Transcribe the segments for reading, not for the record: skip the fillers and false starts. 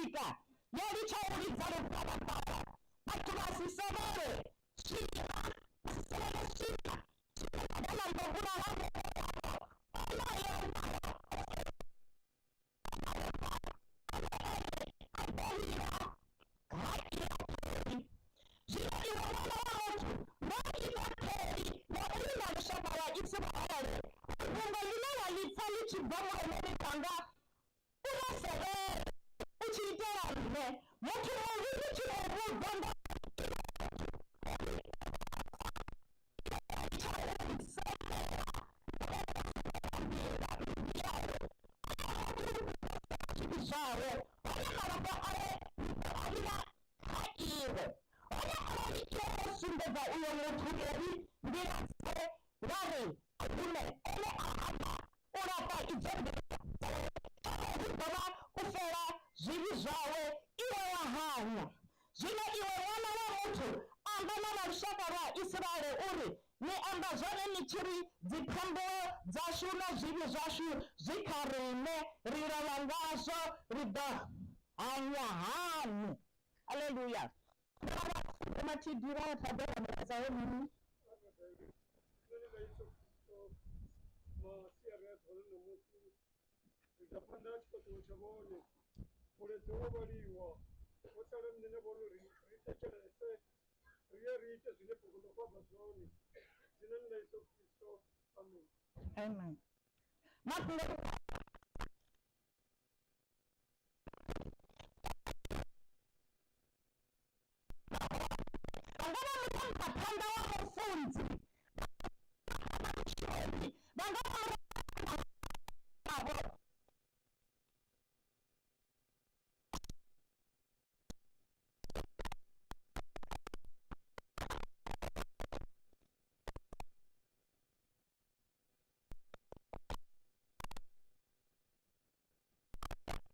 swika ya litsha u lidza luphalaphala, vhathu vha si sevhele swina, vha si sevhele swina, swina ḽa ḓa ḽa ḓo vhulaha muṅwe wavho, onoyo naho a ḓo lila ha ila ṱholi. Zwino iwe ṅwana wa muthu, ndo ita ṱholi ya u linga lushaka lwa Isiraele, uri fhungo ḽine wa ḽi pfa ḽi tshi bva mulomoni wanga u vha sevhele u tshi itela nṋe. Muthu muvhi ndi tshi mu vhudza nda zwawe, hone malofha awe ndi ḓo a vhila kha iwe. Hone arali iwe wo sumbedza uyo muthu uri nḓila dzawe, wa ri a hume, ene a hana u lafha idzo nḓila dzawe, tshawe hu ḓo vha u fela zwivhi zwawe, iwe wa hanya. Zwino iwe ṅwana wa muthu, amba na vha lushaka lwa Isiraele u ri, Ni amba zwone ni tshi ri, Dziphambuwo dzashu na zwivhi zwashu zwi kha riṋe, ri lovha ngazwo, ri ḓo hanya hani? Haleluya! Matshidi vha thabela mulaedza hounoni. Dzinani ḽa Yesu Kristo, masiari a ḓuvha ḽa ṋamusi, ri ḓa phanḓa ha tshifhaṱuwo tsha vhone. Mulaedza wo vhaliwa, wo sala nṋe na vhone uri ri thetshelese, ri ye ri ite zwine fhungo ḽa khou amba zwone. Dzinani ḽa Yesu Kristo, amen. Amen. Mafhungo vha nga vha murangaphanḓa wa mufunzi, vha mushumi, vha nga vha vho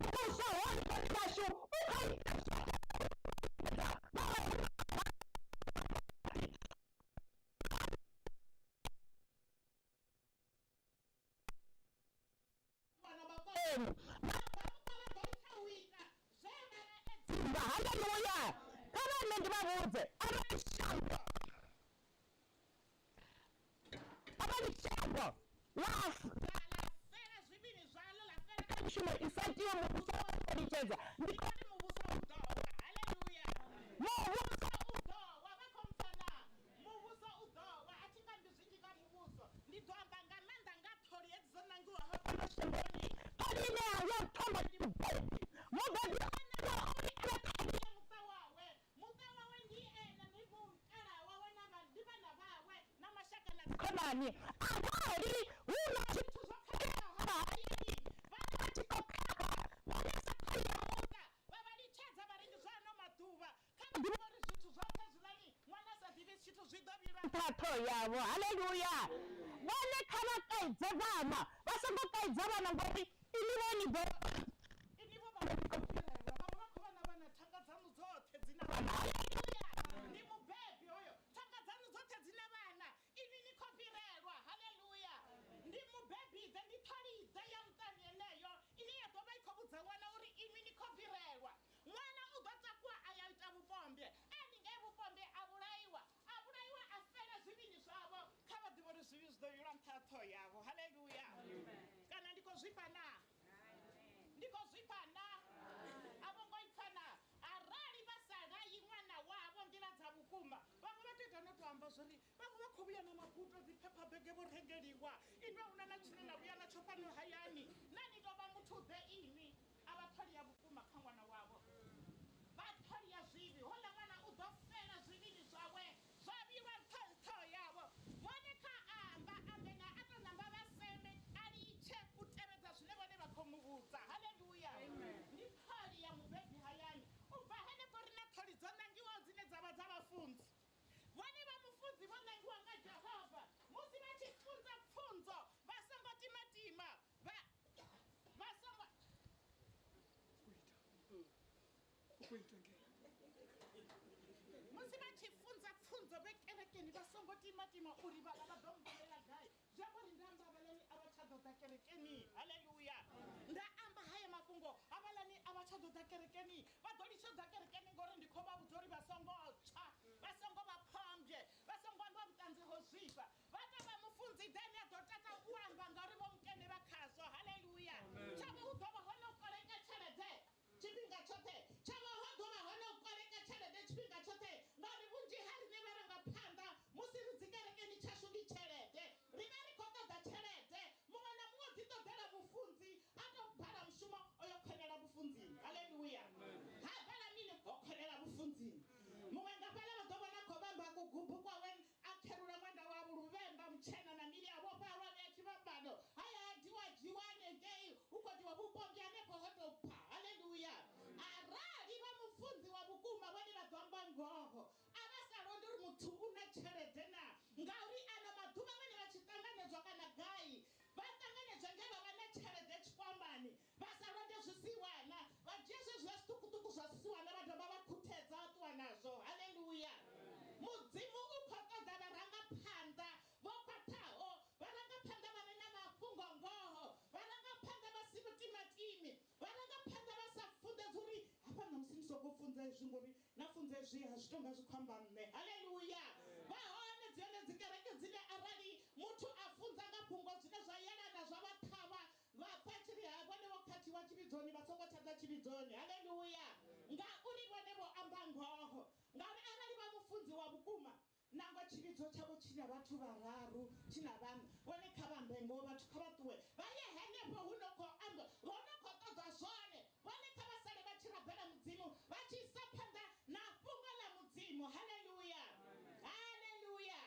Muvhuso hoyu washu u khou ita Haleluya! Kha vha nṋe ndi vha vhudze arali shango arali shango ḽa kha mishumo i sa tiwe muvhuso wa ṱalutshedza ndi khori muvhuso u ḓo wa haleluya muvhuso u ḓo wa vha khou mpfa na muvhuso u ḓo wa a thi nga ambi zwinzhi nga muvhuso ndi ḓo amba nga maanḓa nga ṱholi hedzi dzo nangiwaho fhano shangoni ṱholi ine ya yo thoma ndi mubebi mubebi ya muṱa wawe muṱa wawe ndi ene ndi mukala wawe na vha ndi vhana vhawe na mashaka na khonani arali hu na zwithu zwo khakheaho hayani vhana vha tshi khou khakha vhane sa ṱholi ya muṱa vha vha litshedza vha ri ndi zwa ano maḓuvha kha vha ḓivhe uri zwithu zwoṱhe zwiḽani ṅwana a sa ḓivhi tshithu zwi ḓo vhilwa nṱha ṱhoho yavho haleluya vhone kha vha kaidze vhana vha songo kaidza vhana ngori ini vho ni ḓo ini vho vha vha khou fhirelwa vhaṅwe vha khou vha na vhana thanga dzaṋu dzoṱhe dzi na vhana haleluya ndi mubebi hoyo thanga dzaṋu dzoṱhe dzi na vhana inwi ni khou fhirelwa haleluya ndi mubebi ḓe ndi ṱholi ḓe ya muṱani yeneyo ine ya ḓo vha i khou vhudza ṅwana uri inwi ni khou fhirelwa ṅwana u ḓo takuwa a ya ita vhupombwe a ningei vhupombwe a vhulaiwa a vhulaiwa a fela zwivhini zwavho kha vha ḓivhe uri zwivhi zwi ḓo vhilwa nṱha ha ṱhoho yavho haleluya kana ndi khou zwifha na ndi khou zwifha na a vho ngo ipfa na arali vha sa layi ṅwana wavho nḓila dza vhukuma vhaṅwe vha tou ita no tou amba zwori vhaṅwe vha khou vhuya na mabuto dziphephabege vho rengeliwa inwi a huna na tshine na vhuya natsho fhano hayani na ni tou vha muthu ḓe inwi a vha ṱholi ya vhukuma kha ṅwana wavho vha ṱholi ya zwivhi houḽa ṅwana u ḓo fela zwivhini zwawe zwa vhilwa nṱha ṱhoho yavho vhone kha amba ambe nga a tou namba vha seme a litshe u tevhedza zwine vhone vha khou mu vhudza haleluya ndi ṱholi ya mubebi hayani u bva henefho ri na ṱholi dzo nangiwaho dzine dza vha dza vhafunzi vhone vha mufunzi vho nangiwa nga Jehova musi vha tshi funza pfunzo vha songo timatima vha vha songo musi vha tshi funza pfunzo vhe kerekeni vha songo timatima uri vhaḽa vha ḓo mbulela gai zwi amba uri nda amba havhaḽani a vha tsha ḓo ḓa kerekeni haleluya nda amba haya mafhungo havhaḽani a vha tsha ḓo ḓa kerekeni, vha ḓo litsha u ḓa kerekeni ngori ndi khou vha vhudza uri vha songo tswa, vha songo vha phombye, vha songo amba vhuṱanzi ho zwifha. Vha tou vha mufunzi then a ḓo tata u amba ngauri vho mukene vha khazwo. Haleluya. Tshavho hu ḓo vha hone u koleka tshelede tshifhinga tshoṱhe. Tshavho ho ḓo vha hone u koleka tshelede tshifhinga tshoṱhe ngauri vhunzhi ha riṋe vharangaphanḓa musi ri dzikerekeni tshashu ndi tshelede. Ri vha ri khou ṱoḓa tshelede. Muṅwe na muṅwe u ḓi ṱoḓela vhufunzi, a tou bala mushumo o yo khonela vhufunzini. Haleluya. Ha bala mini? Ho khonela vhufunzini. Muṅwe nga fhaḽa vha ḓo vhona khou vhamba kugubu kwawe, a kherula ṅwenda wa luvhemba mutshena na mini, a vhofha lwa vhea tshifhambano. Haya a diwa dzhiwa hanengei, hu khou diwa vhupombwe hanefho ho tou pha. Haleluya. Arali vha mufunzi wa vhukuma vhone vha ḓo amba ngoho. A vha sa londi uri muthu u na tshelede na, ngauri ano maḓuvha vhone vha tshi ṱanganedzwa kana gai, vha ṱanganedzwa nge vha vha na tshelede tshikwamani, vha sa londe zwisiwana, vha dzhia zwezwiḽa zwiṱukuṱuku zwa zwisiwana vha dovha vha khuthedza vha ṱuwa nazwo. Haleluya! Mudzimu u khou ṱoḓa vharangaphanḓa vho khwaṱhaho, vharangaphanḓa vha re na mafhungo-ngoho, vharangaphanḓa vha si vhutimatimi, vharangaphanḓa vha sa funḓedzi uri hafha ṋamusi ni songo funza hezwi ngori na funza hezwi ha zwi tonga zwi khou amba nṋe. Haleluya! Vha hone dzi hone dzikereke dzine arali muthu a funza nga fhungo zwine zwa yelana zwa vha ṱhavha, vha pfa tshi ri ha vhone vho khathiwa tshivhidzoni vha songo tsha ḓa tshivhidzoni. Haleluya! Ngauri vhone vho amba ngoho. Ngauri arali vha mufunzi wa vhukuma, nangwe tshivhidzo tshavho tshi na vhathu vhararu, tshi na vhaṋa, vhone kha vha ambe ngoho, vhathu kha vha ṱuwe vha ye henefho hu no khou amba, vho no khou ṱoḓa zwone. Vhone kha vha sale vha tshi rabela Mudzimu, vha tshi isa phanḓa na fhungo ḽa Mudzimu. Haleluya! Haleluya!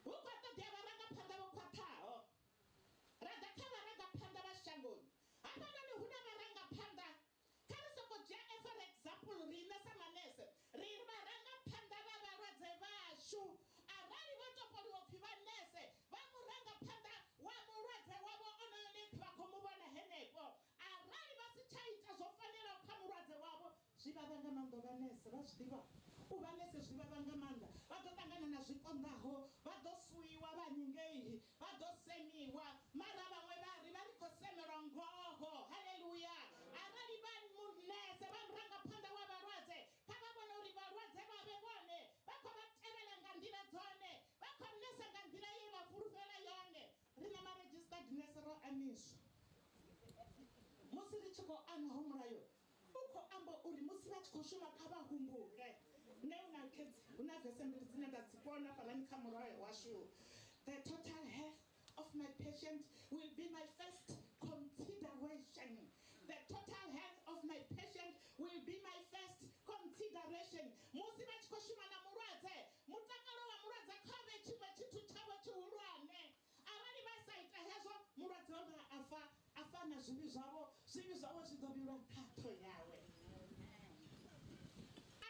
Hu khou ṱoḓea vharangaphanḓa vho khwaṱhaho. Ra ḓa kha vharangaphanḓa vha shangoni. Hafhanoni hu na vharangaphanḓa. Kha ri sokou dzhia a for example riṋe sa manese, ri vharangaphanḓa vha vhalwadze vhashu. Arali vho topoliwa upfi vha nese, vha murangaphanḓa wa mulwadze wavho onoyo ne vha khou mu vhona henefho. Arali vha si tsha ita zwo fanelaho kha mulwadze wavho, zwi vhavha nga maanḓa u vha nese, vha zwi ḓivha. U vha nese zwi vhavha nga maanḓa. Vha ḓo ṱangana na zwi konḓaho, vha ḓo suiwa vha haningei, vha ḓo semiwa. Mara vhaṅwe vha ri vha ri khou semelwa ngoho. Haleluya! Arali vha munese, vha murangaphanḓa wa vhalwadze, kha vha vhone uri vhalwadze vha vhe vhone vha khou vha tevhela nga nḓila dzone, vha khou nesa nga nḓila ye vha fulufhela yone. Riṋe ma registered nurse ro aniswa. Musi ri tshi khou ana ho mulayo, u khou amba uri musi vha tshi khou shuma kha vha humbule. Nṋe hu na khedzi, hu na vese mbili dzine nda dzi vhona fhalani kha mulayo washu. The total health of my patient will be my first consideration. The total health of my patient will be my first consideration. Musi vha tshi khou shuma na mulwadze, mutakalo wa mulwadze kha vhe tshiṅwe tshithu tshavho tshihulwane. Arali vha sa ita hezwo, mulwadze o nga a fa, a fa na zwivhi zwavho, zwivhi zwawe zwi ḓo vhilwa nṱha ha ṱhoho yawe.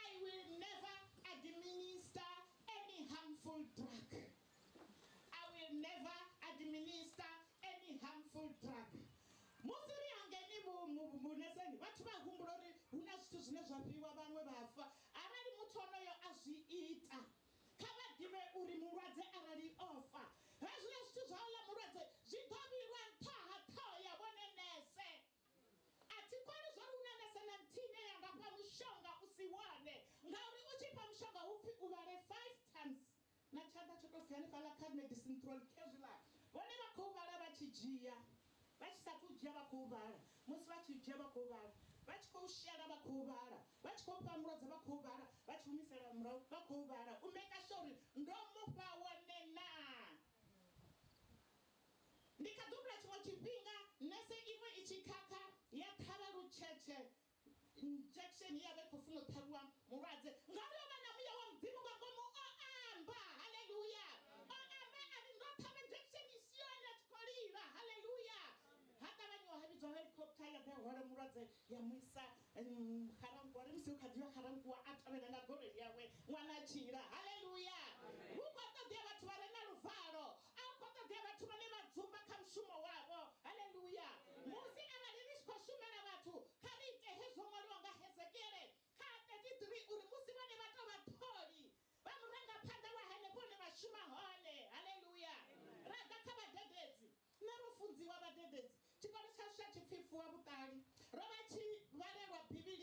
I will never administer any harmful drug. I will never administer any harmful drug. Musi ri hangeini vhuneseni, vhathu vha humbula uri hu na zwithu zwine zwa fhiwa vhaṅwe vha fa. Arali muthu onoyo a zwi ita, kha vha ḓivhe uri mulwadze arali o fa, hezwiḽa zwithu zwa oḽa mulwadze zwi ḓo vhilwa nṱha ha ṱhoho ya vhone nese. A thi koni zwa uri hu na nese na nthihi ine ya nga fha mushonga u si wone, ngauri u tshi fha mushonga hu pfi u vhale 5 times na tshanḓa tsho tou pfi hanefhaḽa kha medicine trolley khezwiḽa. Vhone vha khou vhala vha tshi dzhia, vha tshi sathu dzhia vha khou vhala, musi vha tshi dzhia vha khou vhala, vha tshi khou shela vha khou vhala, vha tshi khou fha mulwadze vha khou vhala, vha tshi humisela murahu vha khou vhala, u maker sure uri ndo mu fha wone naa. Ndi kha ḓi humbula tshiṅwe tshifhinga nese iṅwe i tshi khakha ya ṱhavha lutshetshe injection ye ya vha i khou funa u ṱhavhiwa mulwadze, ngauri o vha na muya wa Mudzimu nga ngomu, o amba. Haleluya! O amba a ri ndo ṱhavha injection i si yone, a tshi khou lila. Haleluya! Ha ṱavhanyiwa ha vhidzwa helicopter ya ḓa ya hwala mulwadze ya mu isa Ga-Rankuwa. Ri musi u kha ḓi ya Ga-Rankuwa a tevhela nga goloi yawe ṅwana a tshila. Haleluya! Hu khou ṱoḓea vhathu vha re na luvalo, a hu khou ṱoḓea vhathu vhane vha dzumba kha mushumo wavho. Haleluya! Musi arali ri tshi khou shumela vhathu, kha ri ite hezwo ṅwaliwa nga Hezekiele kha 33 uri musi vhone vha tou vha ṱholi vha murangaphanḓa wa henefho hune vha shuma hone. Haleluya! Ra ḓa kha vhadededzi. Nṋe ro funziwa vhadededzi. Tshikolo tshashu tsha tshipfi Fuwa Vhuṱali. Ro vha tshi vhalelwa Bivhili.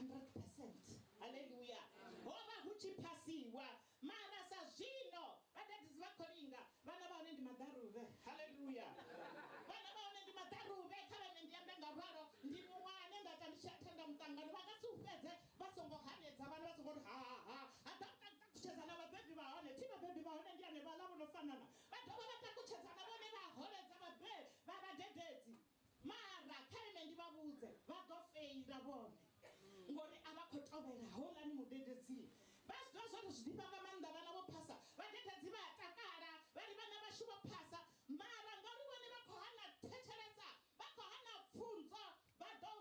100%. Haleluya. Ho vha hu tshi phasiwa, mara sa zwino vhadededzi vha khou linga vhana vha hone ndi maḓaruvhe. Haleluya. Vhana vha hone ndi maḓaruvhe. Kha vhane ndi ambe nga ralo, ndi muṅwe ane nda ita ndi tshi athenda muṱangano, vha nga si u fhedze vha songo hanedza vhana, vha songo ri ha ha ha ḓa takutshedza na vhabebi vha hone. Thi vhabebi vha hone ndi ane vhaḽa vho no fanana, vha dovha vha takutshedza na vhone vha holedza vha vhadededzi. Mara kha ine ndi vha vhudze, vha ḓo feila vhone ngori a vha khou tovhela houḽani mudededzi. Vha zwi ḓivha zwori zwi ḓifha nga maanḓa vhana vho phasa, vhadededzi vha a takala vha ri vhana vhashu vho phasa, mara ngauri vhone vha khou hana thetshelesa, vha khou hana pfunzo, vha ḓo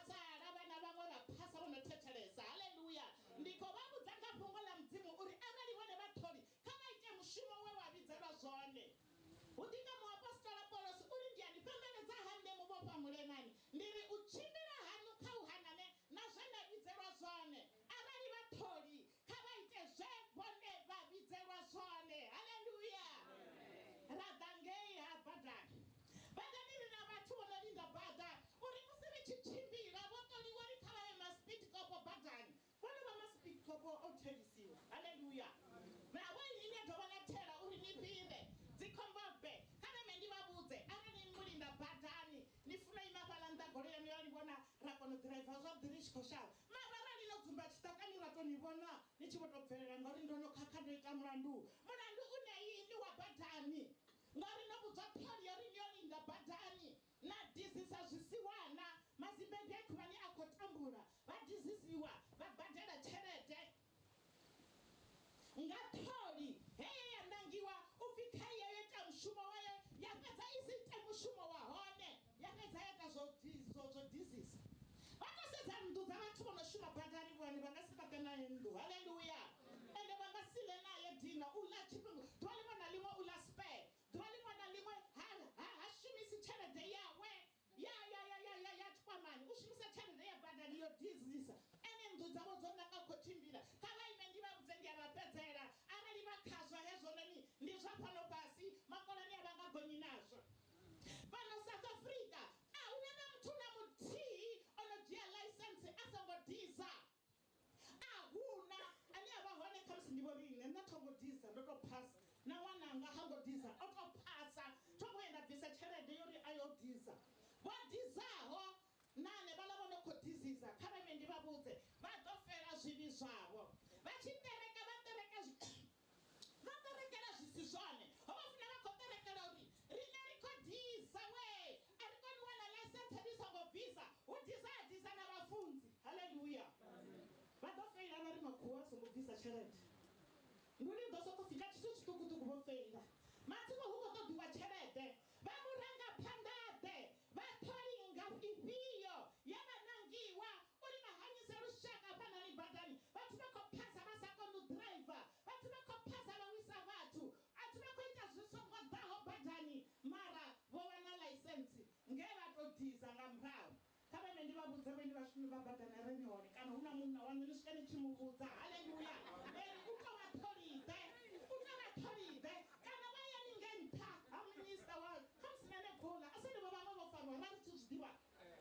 sala vhana vhaṅwe vha phasa vho no thetshelesa. Haleluya. Ndi khou vha vhudza nga fhungo ḽa Mudzimu uri arali vhone vha ṱholi, kha vha ite mushumo we wa vhidzelwa zwone. Hu ḓi nga muapostola Paulosi uri ndi a ni fhembeledza ha nṋe muvhofha mulenani, ndi ri u tshimbila haṋu kha u hanane na zwe nda vhidzelwa zwone. Arali vha ṱholi, kha vha ite zwe vhone vha vhidzelwa zwone. Haleluya. Ra ḓa ngei ha badani. Badani ri na vhathu vho no linda bada uri musi ri tshi tshimbila vho ṱoliwa uri kha vha ye ma-speed cop badani. Vhone vha ma-speed cop o thelisiwa. Haleluya. Na vho inwi ni a dovha na thela uri ni fhire dzikhombobe. Kha vheme ndi vha vhudze, arali ni mulinda badani ni funa ima fhaḽa nnḓa goloi yaṋu ya ni vhona, ra kona u ḓiraiva zwavhuḓi ri tshi khou shavha. Mara arali no dzumba tshiṱakani ra to ni vhona ni tshi vho tou bvelela ngauri ndo no khakha ndo ita mulandu. Mulandu une ini wa badani, ngauri no vhudzwa ṱholi yo ri ni yo linda badani, na dizisa zwisiwana. Mazimbabwe a khulwane a khou tambula, vha dizisiwa vha badela tshelede nga ṱholi heyo ya nangiwa upfi kha iyo yo ita mushumo wayo, ya fhedza i si ite mushumo wa hone, ya fhedza ya ita zwo dizisa. Vha to sedza nnḓu dza vhathu vho no shuma badani vhone vha nga si fhaṱe naye nnḓu. Haleluya. Ende vha nga si ḽe naye dina, u ḽa tshifhinga ḓuvha ḽiṅwe na ḽiṅwe, u ḽa spare ḓuvha ḽiṅwe na ḽiṅwe, ha shumisi tshelede yawe ya tshikwamani, u shumisa tshelede ya badani yo dizisa. Ene nnḓu dzavho dzo naka khou tshimbila. Kha vha ime ndi vha vhudze, ndi a vha fhedzela. Arali vha khazwa hezwononi ndi zwa fhano fhasi, makoloni a vha nga gonyi nazwo. Fhano South Africa a huna na muthu na muthihi o no dzhia ḽaisentse a songo diza. A huna ane a vha hone, khamusi ndi vho riṋe, nṋe tho ngo diza, ndo tou phasa. Na ṅwananga ha ngo diza, o tou phasa. Tho ngo ya nda bvisa tshelede yo ri a yo diza. Vho dizaho na hanevhaḽa vho no khou dizisa, kha vha ime ndi vha vhudze, vha ḓo fela zwivhi zwavho. Vha tshi ṱereka, vha ṱereka vha ṱerekela zwi si zwone. Ho vha funa vha khou ṱerekela uri riṋe ri khou diza we, a ri koni u wana ḽaisentse ri songo bvisa. Hu diza ha diza na vhafunzi. Haleluya. Vha ḓo feila vha ri makhuwa a songo bvisa tshelede. Ndi uri ḓo sokou fika tshithu tshiṱukuṱuku vho feila. Matsiko hu khou ṱoḓiwa tshelede. Vha murangaphanḓa-ḓe, vha ṱholi nga ifhio ya vha nangiwa uri vha hanyise lushaka fhanani badani. Vhathu vha khou phasa vha sa koni u ḓiraiva, vhathu vha khou phasa vha wisa vhathu, vhathu vha khou ita zwi songo ḓaho badani, mara vho wana ḽaisentsi nge vha tou diza nga murahu. Kha vhane ndi vha vhudze vhone vhashumi vha badani re ni hone, kana hu na munna waṋu ni swike ni tshi mu vhudza. Haleluya. Eri u tou vha ṱholiḓe, u tou vha ṱholiḓe. Kana vha ya ni nge nṱha ha minista wa khamusi na ane khouḽa a sende vho vhaṅwe vho farwa, ra ri tshi zwi ḓivha,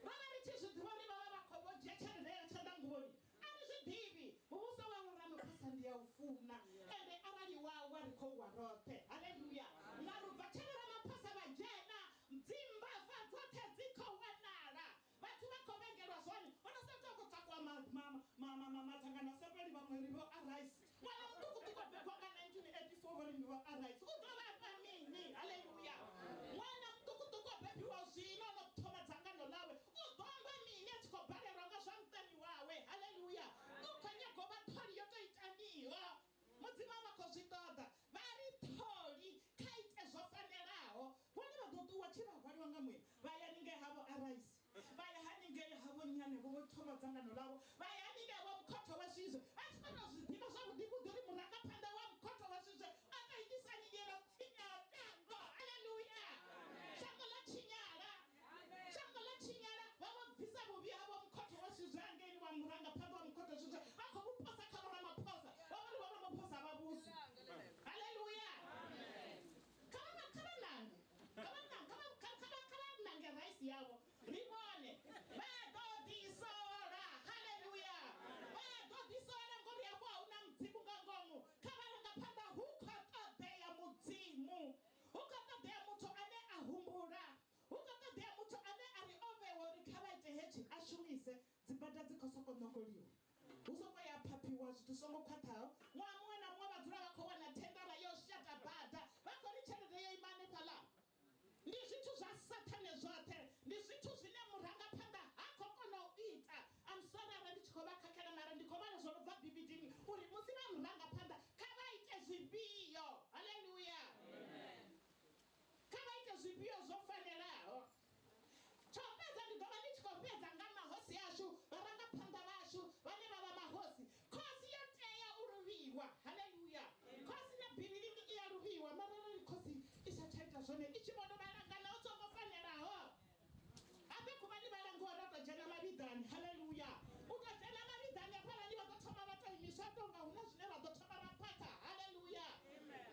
ra vha ri tshi zwi ḓivha uri vha vha vha khou vho dzhia tshelede ya tshanḓanguvhoni. A ri zwi ḓivhi. Muvhuso wa Ramaphosa ndi ya u funa, ende arali wa ri khou wa roṱhe. Haleluya. Nga rubva tshele Ramaphosa vha dzhena, dzimbava dzoṱhe dzi khou wanala. Vhathu vha khou vhengelwa zwone. Ho no sa tou khou takuwa madzangano a sa fheli, vhaṅwe ri vho Arise. Ṅwana muṱukuṱuku o bebwa nga 1984 vho ri ndi vho Arise. U ḓo vha fha mini? Haleluya. Ṅwana muṱukuṱuku o bebiwa zwino o no thoma dzangano ḽawe, u ḓo amba mini a tshi khou balelwa nga zwa muṱani wawe? Haleluya. U khou nyaga u vha ṱholi yo tou itaniho. Mudzimu a vha khou zwi ṱoḓa. Vha ri ṱholi kha ite zwo fanelaho. Vhone vha ḓo ṱuwa tshi vha hwaliwa nga muya, vha ya ningei havho Arise, vha ya haningei havho nnyane vho thoma dzangano ḽavho, vha ya haningei vho Mukhotho wa Zwizwe. Vha tshi kona u zwi ḓivha zwavhuḓi vhuḓi uri murangaphanḓa wa Mukhotho wa Zwizwe a tou itisa ningei tshinyala shango. Haleluya. Shango ḽo tshinyala, shango ḽo tshinyala. Vha vho bvisa vhuvhi havho Mukhotho wa Zwizwe hangeini wa murangaphanḓa wa Mukhotho wa Zwizwe, vha khou vhu posa kha vho Ramaphosa. Vha vho ri vho Ramaphosa vha vhusi. Haleluya. Kha vha nange, kha vha nange rice yavho ri vhone, vha ḓo ḓisola. Haleluya. nongoliwa hu songo ya phaphiwa zwithu songo khwaṱhaho ṅwaha muṅwe na muṅwe vha dzula vha khou wana thendara yo shata bada vha khou ri tshelede yo ima hanefhaḽa ndi zwithu zwa sathane zwoṱhe ndi zwithu zwine murangaphanḓa ha khou kona u ita I'm sorry arali ndi tshi khou vha khakhela mara ndi khou vhala zwo no bva bivhilini uri musi vha murangaphanḓa kha vha ite zwifhio haleluya kha vha ite zwifhio zwo fanelaho tsho fhedza ndi ḓo vha ndi tshi khou fhedza nga mahosi ashu vharangaphanḓa vhashu vhane vha vha mahosi khosi yo tea u luvhiwa haleluya khosi na bivhilini i a luvhiwa mara arali khosi i sa tsha ita zwone i tshi vhono vhalangana ho songo fanelaho habe khuvhani vha langiwa ra tou dzhena mavhiḓani haleluya u tou dzhena mavhiḓani hafhaḽani vha ḓo thoma vha tou imiswa tonga hu na zwine vha ḓo thoma vha phakha haleluya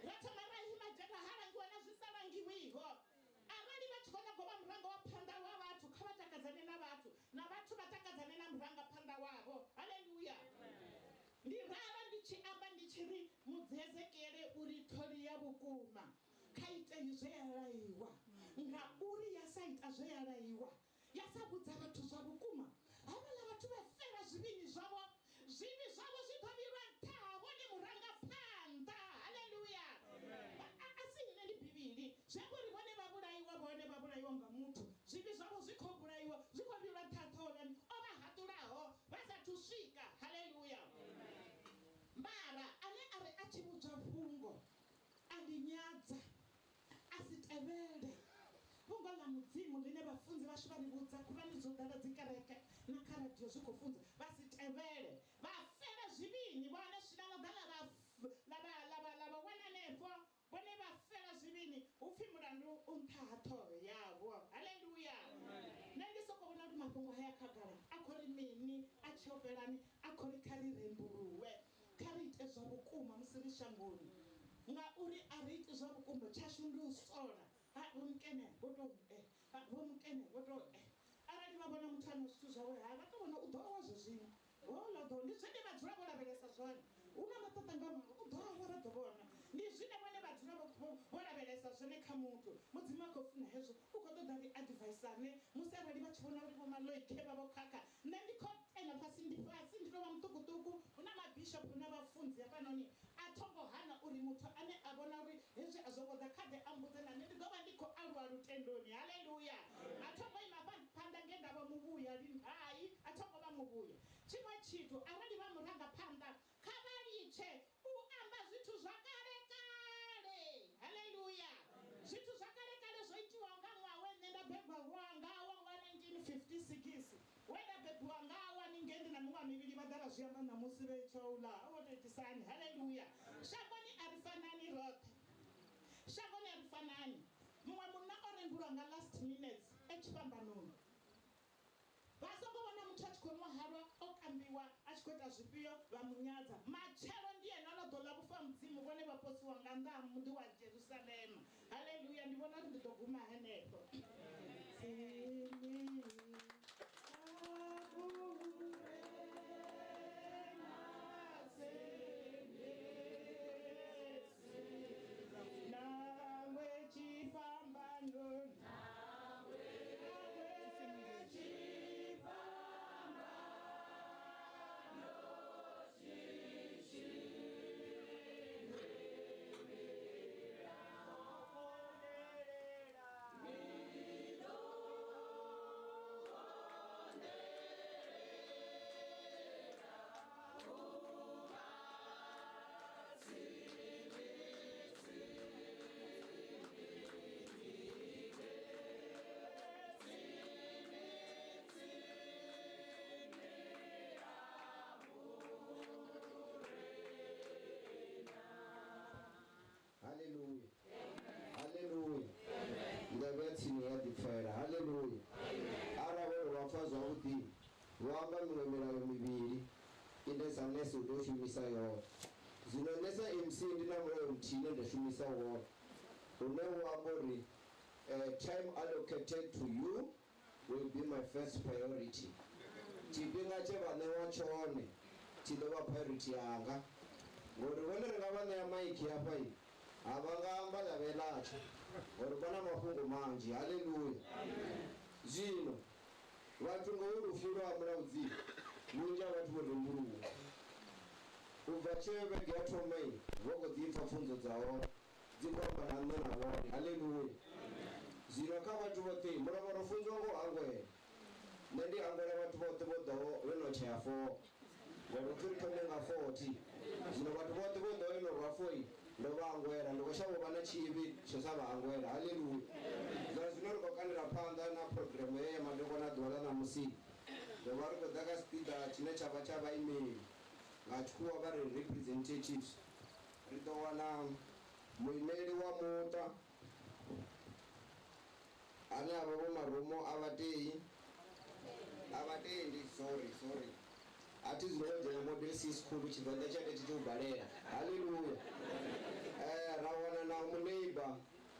ra thoma ra ima dzhena ha langiwa na zwi sa langiwiho arali vha tshi khou nyaga u vha murango wa phanḓa wa vhathu kha vha takadzane na vhathu na vhathu vha takadzane na murangaphanḓa wavho haleluya ndi ralo ndi tshi amba ndi tshi ri mudzezekele uri ṱholi ya vhukuma kha itei zwe ya laiwa ngauri ya sa ita zwe ya laiwa ya sa vhudza vhathu zwa vhukuma havhaḽa vhathu vha fela zwivhini zwavho zwivhi zwavho zwi ḓo vhilwa nṱha ha vhone murangaphanḓa haleluya a si nṋe ndi bivhili zwi amba uri vhone vha vhulaiwa vhone vha vhulaiwa nga muthu zwivhi zwavho zwi khou vhulaiwa zwi khou vhilwa nṱha ha ṱhoho o vha haṱulaho vha sathu swika haleluya mara ane a ri a tshi vhudzwa fhungo a ḽi nyadza a si tevhele fhungo ḽa mudzimu ḽine vhafunzi vhashu vha ri vhudza khulwane dzo ḓala dzikereke na kha radio zwi khou funza vha si tevhele vha fela zwivhini vhone swina ḽo ḓa ḽa vha wana hanefho vhone vha fela zwivhini hu pfhi mulandu u nṱha ha ṱhoho yavho haleluya nṋe ndi soko vhona uri mafhungo haya khagala a khou ri mini a tshiofhelani a khou ri kha ri rembuluwe kha ri ite zwa vhukuma musi ri shangoni ngauri a ri iti zwa vhukuma tshashu ndi u sola vho mukene vho tou vho mukene vho tou arali vha vhona muthu ana zwithu zwawe ha vha tou vhona u ḓo awa zwe zwino houḽa ḓo ndi zwine vha dzula vho lavhelesa zwone hu na maṱaṱa nga mara u ḓo awa ra ḓo vhona ndi zwine vhone vha dzula vho lavhelesa zwone kha muthu mudzimu a khou funa hezwo u khou ṱoḓa ri advisane musi arali vha tshi vhona uri vho maloikhe vha vho khakha nṋe ndi khou tenda fhasi ndi fhasi ndi tou vha muṱukuṱuku hu na mabishopo na vhafunzi hafhanoni a thongo hana uri muthu ane a vhona uri hezwi a zwo ngo ḓa kha ḓe a mbudze na nṋe ndi ḓo vha ndi khou aluwa lutendoni haleluya a thongo ima phanḓa nge nda vha muvhuya lini hai a thongo vha muvhuya tshiṅwe tshithu arali vha murangaphanḓa kha vha litshe u amba zwithu zwa kale kale haleluya zwithu zwa kale kale zwo itiwaho nga ṅwaha we nṋe nda bebwa ngawo wa 1956 we nda bebiwa ngawo haningei ndi na miṅwaha mivhili vha ḓa vha zwi amba ṋamusi vhe tshoula vho tou itisani haleluya shangoni a ri fanani roṱhe shangoni a ri fanani muṅwe munna o rembulwa nga last minutes e tshifhambanoni vha songo vhona muthu a tshi khou nwa halwa o kambiwa a tshi khou ita zwifhio vha munyadza matshelo ndi ene ano ḓo ḽa vhufa mudzimu vhone vha posiwa nga nnḓa ha muḓi wa Jerusalema haleluya ndi vhona uri ndi ḓo guma henefho nangwe tshifhambano Haleluya. Haleluya. Nḓevhe ya tsini ya ḓipfela. Haleluya. Arali vhone vha pfa zwavhuḓi vho amba miṅwe milayo mivhili ine sa nese u tea u shumisa yone. Zwino nṋe sa MC ndi na mulayo muthihi une nda shumisa wone une u amba uri time allocated to you will be my first priority. Tshifhinga tshe vha ṋewa tshone tshi ḓo vha priority yanga ngori vhone ri nga vha ṋea maiki hafha ha vha nga amba ḽa vhe ḽatsho ngori vha na mafhungo manzhi. Haleluya. Zwino vhathu ngoho lufu lwa mulaudzi Vhunzhi ha vhathu vho rembuluwa. U bva tsheo vhege ya thoma vho khou ḓi pfa pfunzo dza hone dzi khou amba na nṋe na vhone. Haleluya. Zwino kha vhathu vhoṱhe mulovha ro funziwa ngo hangwela. Nṋe ndi hangwela vhathu vhoṱhe vho ḓaho vhe no tshea 4. Ngori upfi ri thome nga 40. Zwino vhathu vhoṱhe vho ḓaho ino rwa 4 ndo vha hangwela, ndi khou shavha u vha na tshivhi tsho sa vha hangwela. Haleluya. Zwa zwino ri khou kandela phanḓa na programu ye ya madekwana ḓuvha ḽa ṋamusi. Ro vha ri khou ḓa kha tshipiḓa tshine tsha vha tsha vhaimeli, nga tshikhuwa vha ri representatives. Ri ḓo wana muimeli wa muṱa ane a vha Vho Marumo a vha tei, a vha tendi, sorry, sorry. A thi zwino wo dzhena model C school Tshivenḓa tsha tshi tshi u balela. Haleluya. Ra wana na muneiba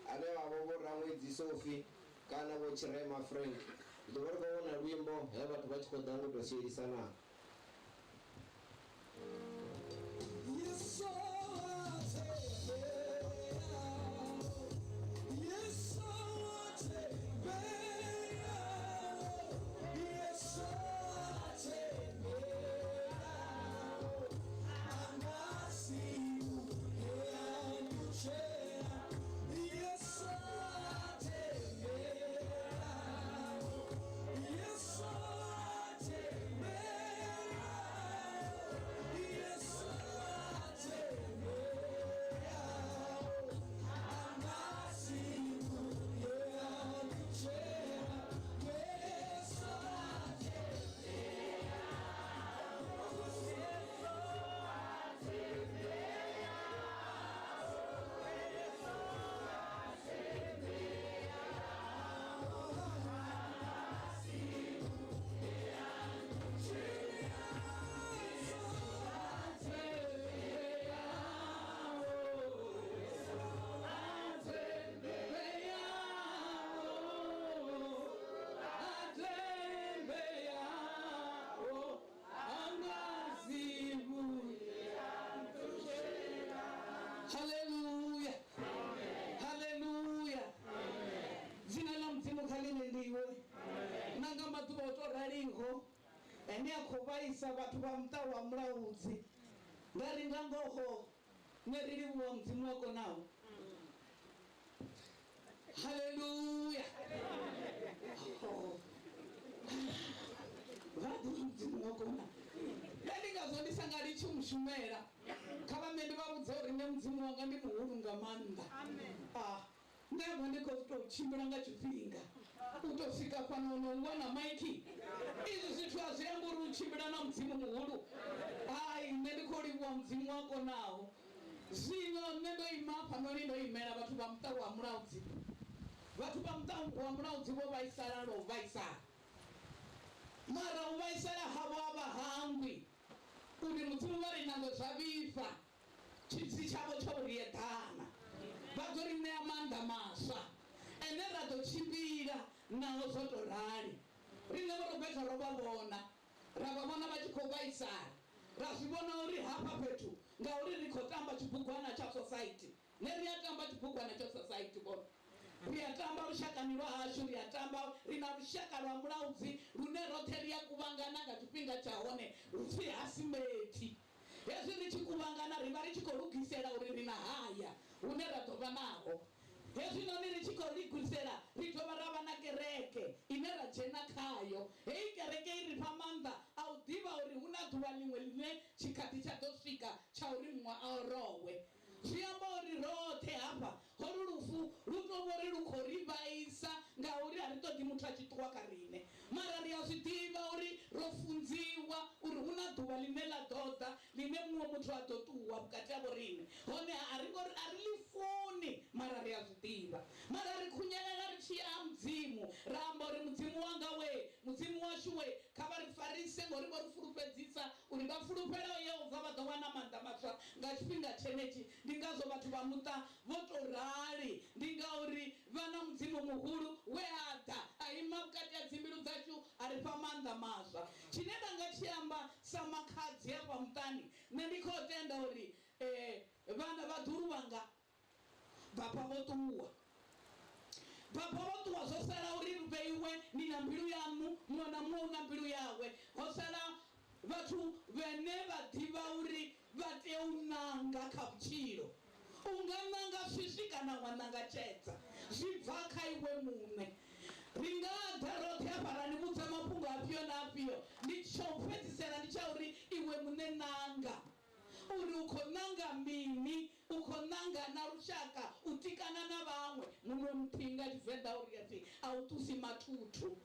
ane vha vha Vho Raṅwedzi Sophie kana Vho Tshirema Frank. Ri ḓo vha ri khou wana luimbo he vhathu vha tshi khou ḓa ngo tou sielisana. Hallelujah. Hallelujah. Dzina ḽa Mudzimu kha ḽi nendiwe. Na nga maḓuvha o to raliho ene a khou vhaisa vhathu vha muṱa wa Mulaudzi. Nda ri nga ngoho nṋe ri livhuwa Mudzimu wa konaho. Hallelujah. Vha ḓivha Mudzimu wa kona. Nṋe ndi ngazwo ndi sa nga litshi mushumela. Kha vha nṋe ndi vha vhudza uri nṋe Mudzimu wanga ndi muhulu nga maanḓa. Nṋe afha ndi khou tou tshimbila nga tshifhinga u tou swika fhano no wana maiki. Izwi zwithu a zwi ambi uri u tshimbila na Mudzimu muhulu. Hai, nṋe ndi khou livhuwa Mudzimu wa konaho. Zwino nṋe ndo ima hafhanoni ndo imela vhathu vha muṱa wa Mulaudzi. Vhathu vha muṱa wa Mulaudzi vho vhaisala lwa u vhaisala. Mara u vhaisala havho a vha hangwi uri Mudzimu vha ri nangwe zwa vhifha tshitsi tshavho tsho ri eḓana. Vha ḓo ri ṋea maanḓa maswa ene ra ḓo tshimbila naho zwo tou rali. Riṋe vho Roberta ro vha vhona, ra vha vhona vha tshi khou vhaisala, ra zwi vhona uri hafha fhethu ngauri ri khou tamba tshibugwana tsha society. Nṋe ri a tamba tshibugwana tsha society vhone. Ri a tamba lushakani lwa hashu, ri a tamba, ri na lushaka lwa Mulaudzi lune roṱhe ri a kuvhangana nga tshifhinga tsha hone lupfi ha Simethi. Hezwi ri tshi kuvhangana ri vha ri tshi khou lugisela uri ri na haya hune ra ḓo vha naho. Hezwinoni ri tshi khou lugisela ri dovha ra vha na kereke ine ra dzhena khayo. Heyi kereke i ri fha maanḓa a u ḓivha uri hu na ḓuvha ḽiṅwe ḽine tshikhathi tsha ḓo swika tsha uri muṅwe a orowe. Zwi amba uri roṱhe hafha holu lufu lu tou vho ri lu khou ri vhaisa ngauri a ri ṱoḓi muthu a tshi ṱuwa kha riṋe. Mara ri a zwi ḓivha uri ro funziwa uri hu na ḓuvha ḽine ḽa ḓo ḓa ḽine muṅwe muthu a ḓo ṱuwa vhukati ha vhoriṋe. Honeha a ri ngo ri a ri ḽi funi mara ri a zwi ḓivha. Mara ri khunyelela ri tshi ya ha Mudzimu ra amba uri Mudzimu wanga we, Mudzimu washu we, kha vha ri farise ngori vho ri fulufhedzisa uri vha fulufhelaho Yehova vha ḓo wana maanḓa maswa nga tshifhinga tshenetshi. Ndi ngazwo vhathu vha muṱa vho tou rali. Ndi ngauri vha na Mudzimu muhulu we a ḓa a ima vhukati ha dzimbilu dzashu a ri fha maanḓa maswa. Tshine nda nga tshi amba sa makhadzi hafha muṱani, nṋe ndi khou tenda uri vhana vhaḓulu vhanga baba vho ṱuwa. Baba vho ṱuwa zwo sala uri vheiwe ni na mbilu yaṋu, muṅwe na muṅwe u na mbilu yawe. Ho sala Vhathu vhene vha ḓivha uri vha tea u ṋanga kha vhutshilo. U nga ṋanga swiswi kana wa ṋanga tshedza, zwi bva kha iwe muṋe. Ri nga ḓa roṱhe hafha ra ni vhudza mafhungo afhio na afhio, ndi tsha u fhedzisela ndi tsha uri iwe muṋe ṋanga uri u khou ṋanga mini, u khou ṋanga na lushaka, u tikana na vhaṅwe. Munwe muthihi nga Tshivenḓa uri a pfi a u ṱusi mathuthu.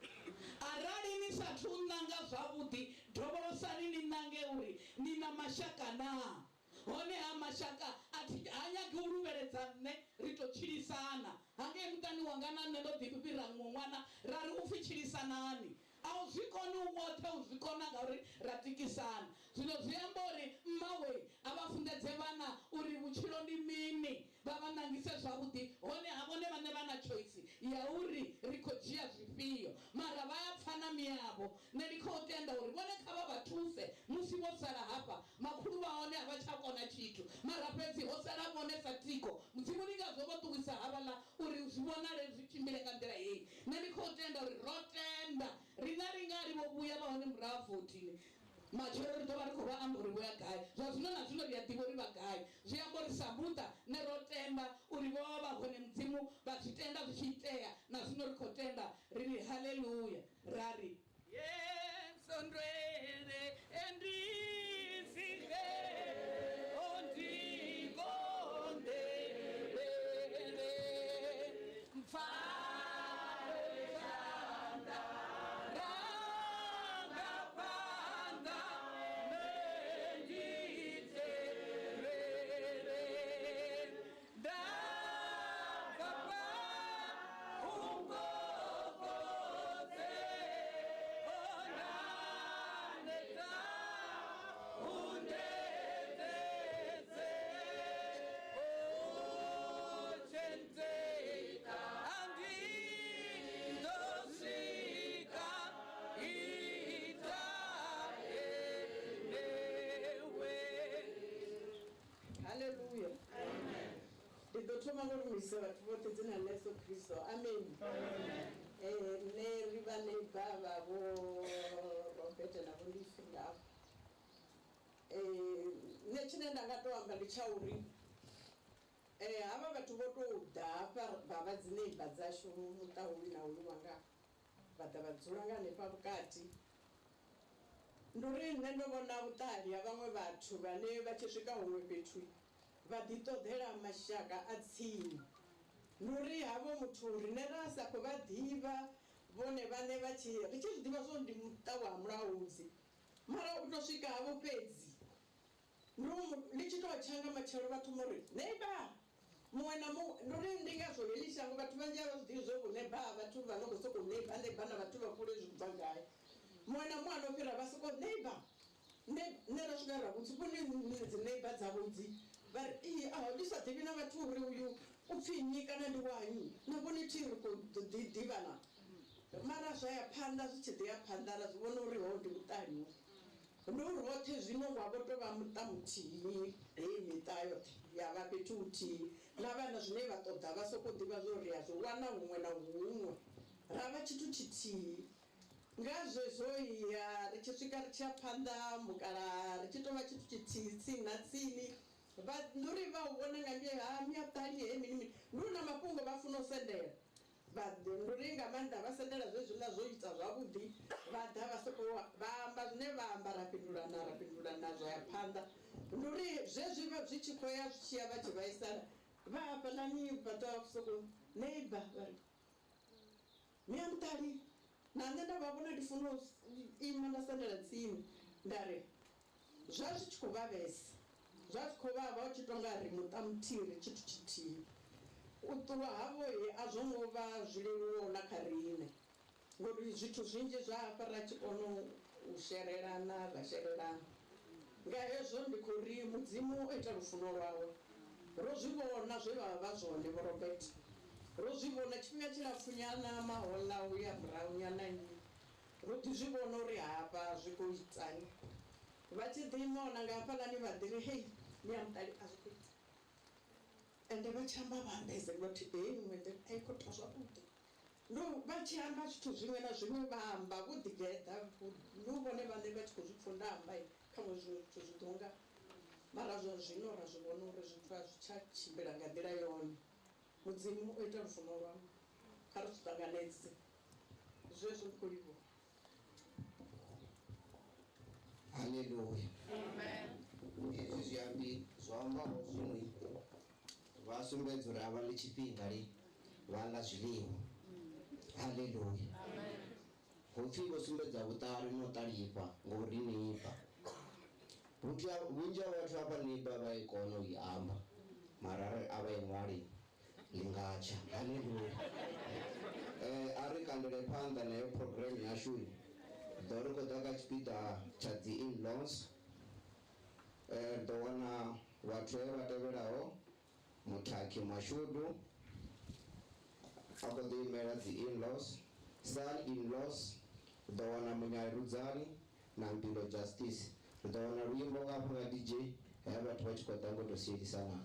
Arali ni sathu ṋanga zwavhuḓi, dovholosani ni ṋange uri ni na mashaka naa. Honeha mashaka a thi ha nyagi u luvheledza nṋe, ri tou tshilisana. Hangei muṱani wanga na nṋe ndo ḓi fhira muṅwe ṅwana ra ri u pfi tshilisanani. A u zwi koni u woṱhe u zwi kona ngauri ra tikisana. Zwino zwi amba uri mmawe a vha funḓedze vhana uri vhutshilo ndi mini, vha vha ṋangise zwavhuḓi. Honeha vhone vhaṋe vha na choice ya uri ri khou dzhia zwifhio, mara vha ya pfa na miyavho. Nṋe ndi khou tenda uri vhone kha vha vha thuse musi vho sala hafha. Makhulu vha hone a vha tsha kona tshithu, mara fhedzi ho sala vhone sa thikho. Mudzimu ndi ngazwo vho ṱuwisa havhaḽa uri zwi vhonale zwi tshimbile nga nḓila heyi. Nṋe ndi khou tenda uri ro tenda, riṋe a ri nga ri vho vhuya vha hone murahu ha 14. Matshelo ri ḓo vha ri khou vha amba uri vho ya gai. Zwa zwino na zwino ri a ḓivha uri vha gai. Zwi amba uri sa muṱa nṋe ro tenda uri vho vha vha hone Mudzimu vha zwi tenda zwi tshi itea, na zwino ri khou tenda ri ri haleluya ra ri. Yesu ndwele endisihe ondikondelele mpfale tshanda ranga phanḓa menditerere ndabva pa ungokodze onaneta undededze ochenzeka andindosvika itaenewe. Haleluya. Ndi ḓo thoma ngo lumisa vhathu vhoṱhe dzina ḽa Yesu Kristo. Amen. Nṋe ri vha neighbor vha vho Robert na vho Lifi ngavho. Nṋe tshine nda nga to amba ndi tsha uri havha vhathu vho tou ḓa hafha vha vha dzi neighbor dzashu muṱa hoyu na hoyu wanga vha ḓa vha dzula nga hanefha vhukati. Ndi uri nṋe ndo vhona vhuṱali ha vhaṅwe vhathu vhane vha tshi swika huṅwe fhethu vha ḓi ṱoḓela mashaka a tsini. Ndi uri havho muthu riṋe ra sa khou vha ḓivha vhone vhaṋe vha tshi ri tshi zwi ḓivha zwo ndi muṱa wa mulaudzi, mara u tou swika havho fhedzi ndi ḽi tshi tou tsha nga matshelo vha thoma uri neighbor muṅwe na muṅwe. Ndi uri ndi ngazwo heḽi shango vhathu vhanzhi a vha zwi ḓivhi zwo vho neighbor vhathu vha no khou sokou neighbor neighbor na vhathu vha kule zwi bva gai. Muṅwe na muṅwe ano fhira vha sokou neighbor. Nṋe ra swika ra vhudza vhone dzi neighbor dzavho dzi vha ri ii a ndi sa ḓivhi na vhathu uri uyu u pfhi nnyi kana ndi wa nnyi, na vhone thi ri khou ḓi ḓivhana. Mara zwa ya phanḓa zwi tshi ḓi ya phanḓa ra zwi vhona uri ho ndi vhuṱali hovhu. Ndi uri roṱhe zwino wa vho tou vha muṱa muthihi, heyi miṱa yoṱhe ya vha fhethu huthihi, na vhana zwine vha ṱoḓa vha sokou ḓivha zwo ri a zwi wana huṅwe na huṅwe, ra vha tshithu tshithihi. Nga zwezwo ya ri tshi swika ri tshi ya phanḓa mukalaha ri tshi tou vha tshithu tshithihi tsini na tsini, vha ndi uri vha u vhona nga ngei ha miaṱali he mini mini, ndi uri na mafhungo vha funa u sendela. Vha ndi uri nga maanḓa vha sendela zwezwiḽa zwo ita zwavhuḓi, vha ḓa vha sokou vha amba zwine vha amba ra fhindulana ra fhindulana zwa ya phanḓa. Ndi uri zwezwi vha zwi tshi khou ya zwi tshi ya vha tshi vhaisala vha hafhaḽani vha ḓo sokou neighbor vha ri miamuṱali na nṋe nda vha vhona ndi funa u ima nda sendela tsini nda ri zwa zwi tshi khou vhavhesa, zwa zwi khou vhavha u tshi tou nga ri muṱa muthihi ri tshithu tshithihi. U ṱuwa havho a zwo ngo vha zwi leluwaho na kha riṋe ngori zwithu zwinzhi zwa hafha ra tshi kona u sherelana ra sherelana. Nga hezwo ndi khou ri Mudzimu o ita lufuno lwawe. Ro zwi vhona zwe vha vha vha zwone vho Robert. Ro zwi vhona tshifhinga tshilapfunyana mahoḽa u ya murahunyana nnyi. Ro ḓi zwi vhona uri hafha zwi khou itani. Vha tshi ḓi ima ona nga hafhaḽani vha ḓi ri hei miamuṱali a zwi khou ita. Ende vha tshi amba vha ambedza vha thi heyi iṅwe nḓila a i khou ita zwavhuḓi. Ndi vha tshi amba zwithu zwiṅwe na zwiṅwe vha amba vho ḓigeḓa ndi vhone vhaṋe vha tshi khou zwi pfha nda amba khaṅwe zwiṅwe zwithu zwi ḓo nga mara zwa zwino ra zwi vhona uri zwithu a zwi tsha tshimbila nga nḓila yone. Mudzimu o ita lufuno lwawe kha ri zwi ṱanganedze zwezwo ndi khou livhuwa. Haleluya. Hezwi zwi ambi zwo ambaho zwiṅwe vha sumbedza uri a vha ḽi tshifhinga li vha ḽa zwiḽiwa. Haleluya. Hupfi vho sumbedza vhuṱali no ṱalifha ngori neighbour. Vhunzhi ha vhunzhi ha vhathu hafha neighbour vha i kona u i amba mara arali a vha i ṅwali ḽi nga tsha. Haleluya. A ri kandele phanḓa na heyo program yashu ḓo ri khou ḓa kha tshipiḓa tsha dzi in-laws. Ri ḓo wana vhathu he vha tevhelaho Muthakhi Mashudu a khou ḓo imela dzi in-laws, son in-laws, ri ḓo wana Munyai Rudzani na Mpilo Justice. Ri ḓo wana luimbo nga hafha nga DJ he vhathu vha tshi khou ḓa ngo tou sielisana.